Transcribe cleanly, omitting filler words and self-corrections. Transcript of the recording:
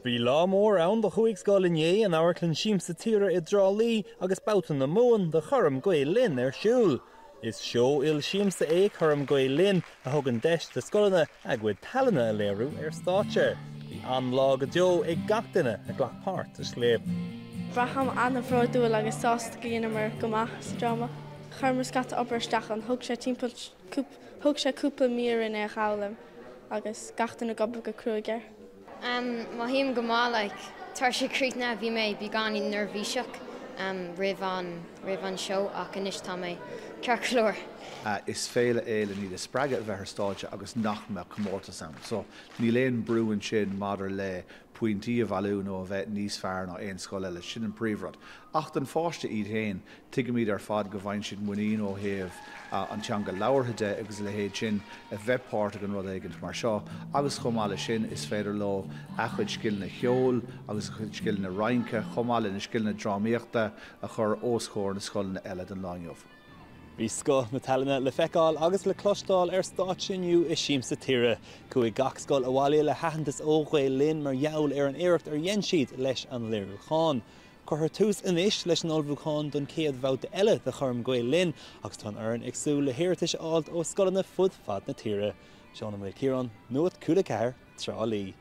Bhí lá mór ann do chúig scoil inné in Amharclann Siamsa Tíre i dTrá Lí agus babhta na Mumhan de Choirm Gael Linn ar siúl. Is seó ilsiamsa é Coirm Gael Linn a thugann deis do scoileanna a gcuid tallainne a léiriú ar stáitse. Bhí an-lá go deo ag gach duine a ghlac páirt sa scléip. Braithim an-bhródúil agus sásta go dheineamar go maith sa dráma. Chuireamar scata obair isteach ann, thóg sé timpeall thóg sé cúpla mí orainn é a dh'fhoghlaim agus gach duine ag obair go cruaidh air. Mothaím go maith like tá sé críochnaithe bhí mé beagáinín neirbhíseach roimh an roimh an seó ach anois tá mé ceart go leor. Is féile é le iad a spreagadh a bheith ar stáitse agus nach mbeadh comórtas ann. So níl aon brú ansin maidir le pointí a bhailiú nó a bheith níos fearr ná aon scoil eile, sin an príomhrud. Ach don pháiste iad féin, tuigimid ar fad go bhfaigheann siad muinín ó thaobh an teanga labhartha de agus a leithéid sin, a bheith páirteach in rud éigint mar seo agus chomh maith leis sin is féidir leo a chuid scileanna cheoil agus a chuid scileanna rince chomh maith lena scileanna drámaíochta a chur os comhair na scoileanna eile den lá inniu. Bhí scoth na tallainne le feiceáil agus le cloisteáil ar stáitse inniu i Siamsa Tíre. Chuaigh gach scoil abhaile le haitheantas ó Ghael Linn mar gheall ar an iarracht ar dhein siad leis an léiriúchán. Cuirfear tús anois leis an ullmhúchán don chéad bhabhta eile de Choirm Gael Linn agus tá an fhoireann ag súil le hiarratais a fháilt ó scoileanna fud fad na tíre. Seán Ó Maoilchiaráin, Nuacht Cúla 4, Trá Lí.